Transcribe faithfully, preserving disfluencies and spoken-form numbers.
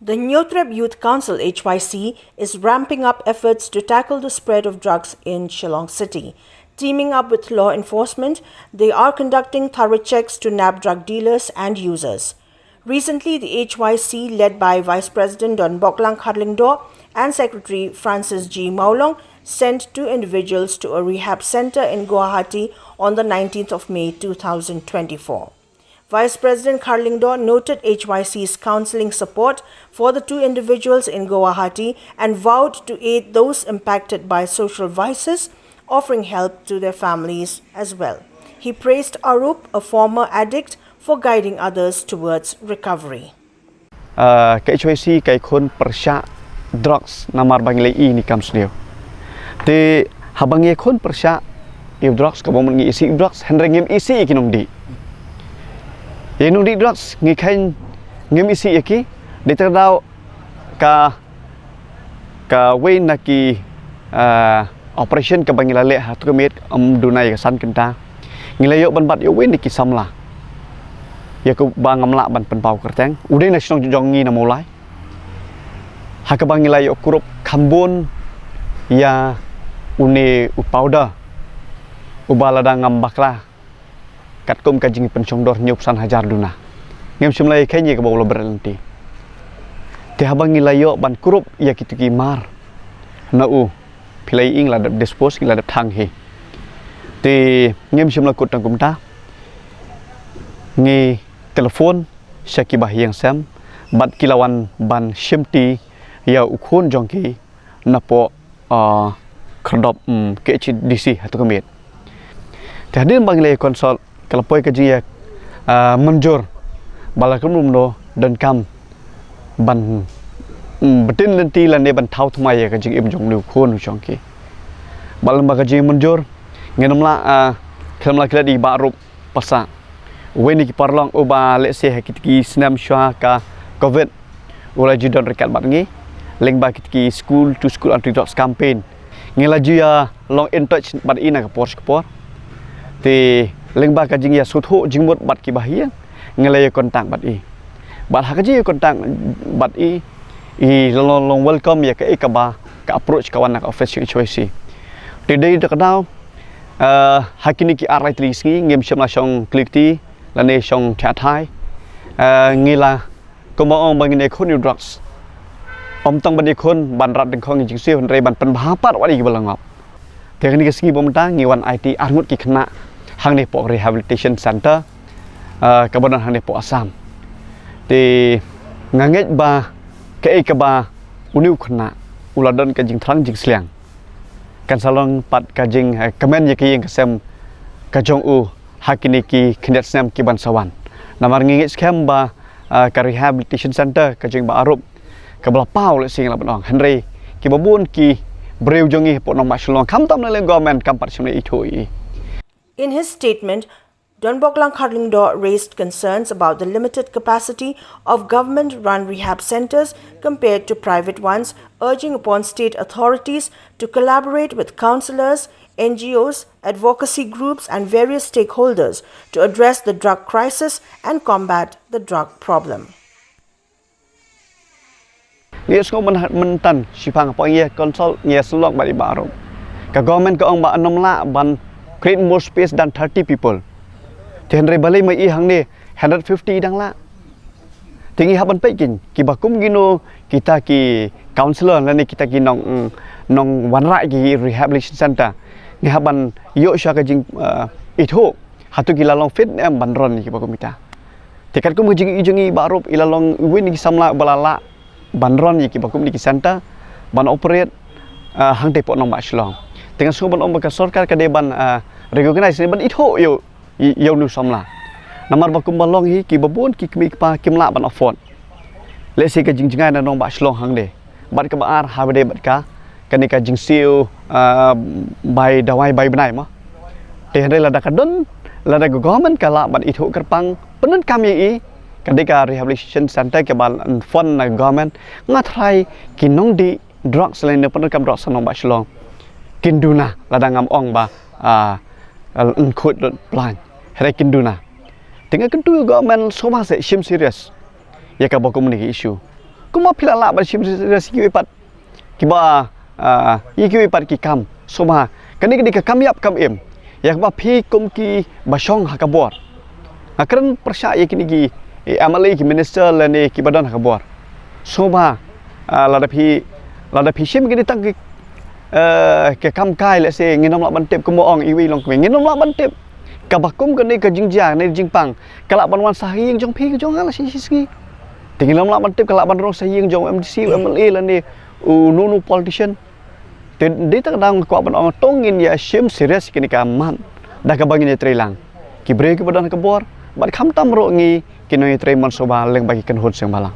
The Hynñiewtrep Youth Council, H Y C, is ramping up efforts to tackle the spread of drugs in Shillong City. Teaming up with law enforcement, they are conducting thorough checks to nab drug dealers and users. Recently, the H Y C, led by Vice President Donboklang Kharlyngdoh and Secretary Francis G Mawlong, sent two individuals to a rehab center in Guwahati on the nineteenth of May two thousand twenty-four. Vice President Kharlyngdoh noted H Y C's counseling support for the two individuals in Guwahati and vowed to aid those impacted by social vices, offering help to their families as well. He praised Arup, a former addict, for guiding others towards recovery. Uh, ka H Y C ka ïakhun pyrshah drugs namar ba ngi la ïohi ïa ki kam sniew. Te haba ngi ïakhun pyrshah ïa drugs, ka bym ngi isih drugs, hynrei ngim isih ïa ki nongdih. Ïa nongdih drugs ngi kheiñ ngim isih ïa ki, dei tang daw ka kawei na ki, ah, operation kaba ngi la leh ha tu ka miet, ym duna ïa ka san kynta. Ngi la ïoh ban bat ïa uwei na ki samla ïa kaba ngam lah ban pynpaw kyrteng, u dei na shnong jong ngi na Mawlai. Ha kaba ngi la ïoh kurup kham bun ïa une u powder uba lada ngam bakla katkum ka jingpynshongdor hynñiewphew san hajar duna. Ngim shym la ïa kheiñ ïa kaba u la bret lynti. Te haba ngi la ïoh ban kurup ïa kitu ki mar na u, phi la ïohi ngi la dep dispose, ngi la dep thang hi. Te ngim shym la kut tang kumta. Ngi telephone sha ki bahaïing sem bad ki la wan ban shimti ïa u khun jong ki napoh, ah, khyrdop, mm, K H A D C ha tu ka miet. Te hadien ba ngi la consult ka la poi ka jingïa, ah, mynjur ba la kumno kumno donkam ban, mm, btin lynti lane ban thaw thymmai ïa ka jingim jong une u khun u jong ki. Bad lem bad ka jingmynjur ngin ym lah, ah, khlem lah klet ïa i Bah Arup Passah, uwei na ki paralok uba lehse ha kit ki snem shuwa ka Covid u la ju don ryngkat bad ngi lyngba kit ki school to school anti drugs campaign. Ngi la ju ïa long in touch bad i na ka por sha ka por. Te lyngba ka jingïasngewthuh jingmut bad ki bahaïing ngi la ïa contact bad i. Bad ha ka jingïa contact bad i, i la long, long welcome ïa kaei kaba ka approach ka wan na ka office jong H Y C. Te dei da ka daw, eh, ha kine ki ar lai tylli ki sngi ngim shym la shong kli kti lane shong thiah thai. Eh, ngi la kumba ong ba ngin ïakhun ïa u drugs, ym tang ban ïakhun ban rat dyngkhong ïa jingsiew hynrei ban pynbha pat wat ïa kiba la ngop. Te kane ka sngi ba mynta ngi wan aiti arngut ki khynnah hangne poh rehabilitation center, eh, kaba don hangne poh Assam. Te nga ngeit ba kaei kaba une u khynnah u la don ka jingthrang jingsliang kan sa long pat ka jing, eh, kmen ïa ka ïing ka sem ka jong u ha kine ki khyndiat snem ki ban sa wan. Namar ngi ngeit skhem ba, ah, ka rehabilitation center ka jong i Bah Arup kaba la paw lehse ngi lah ban ong, hynrei kiba bun ki briew jong ngi hapoh nongbah Shillong khamtam na liang government kam pat shym la ithuh ïa i. In his statement, Donboklang Kharlyngdoh raised concerns about the limited capacity of government-run rehab centers compared to private ones, urging upon state authorities to collaborate with counsellors, N G Os, advocacy groups and various stakeholders to address the drug crisis and combat the drug problem. Ngi ïohsngew mynta, mynta shiphang hapoh ngi ïa consult, ngi ïa sylloh bad i Bah Arup. Ka government ka ong ba ym lah ban create more space than thirty people. Te hynrei balei ma i hangne hundred fifty i dang lah. Te ngi hap ban peit keiñ kiba kum kino kita ki counsellor lane kita ki nong, nongwanrah ki rehabilitation center. Ngi hap ban ïoh shuwa ka jing, eh, ithuh hato ki la long fit ne em ban run ïa kiba kum kita. Te katkum ka jingïohi jong i Bah Arup i la long uwei na ki samla ba la lah ban run ïa kiba kum kine ki center ban operate, eh, hangtei poh nongbah Shillong. Te nga sngew ban ong ba ka sorkar ka dei ban, eh, recognize ne ban ithuh ïa u, ïa une u samla. Namar ba kumba long hi kiba bun ki kmie kpa kim lah ban afford. Lehse ka jingjngai na nongbah Shillong hangne. Bad kaba ar ha ba dei bad ka, kane ka jingsiew, ah, bai dawai bai bnai mo. Te hynrei lada ka don, lada ka government ka lah ban ithuh kyrpang pyndonkam ïa i, ka dei ka rehabilitation center kaba fund na ka government, nga tharai ki nongdih drugs lane pyndonkam drugs ha nongbah Shillong kin duna, lada ngam ong ba, ah, yn khuid lut plan. Hynrei kin duna. Te nga kyntu ïa u government sngewbha seh shim serious ïa kaba kum kine ki issue. kumba phi la lah ban shim serious ïa kiwei pat kiba, ah, ïa kiwei pat ki kam sngewbha. Kane ka dei ka kam ïap kam im ïa kaba phi kum kiba shong ha ka bor. Nga kren pyrshah ïa kine ki, eh, M L A, ki minister lane kiba don ha ka bor. Sngewbha, ah, lada phi, lada phi shim kine tang ki, eh, ki kam kai, lehse ngin ym lah ban tip, kumba ong iwei i longkmie, ngin ym lah ban tip. Kaba kum kane ka jingjia ne jingpang ka lah ban wan sha ïing jong phi, ka jong nga la shi shi sngi. Te ngin ym lah ban tip, ka lah ban rung sha ïing jong u M D C, u M L A lane uno uno politician. Te dei tang dang kwah ban ong, to ngin ïa shim serious kine ka mat da kaba ngin ïatreilang. Ki briew kiba don ha ka bor bad khamtam ruh ngi ki nongïatrei mon sngewbha lyngba ki kynhun seng bhalang.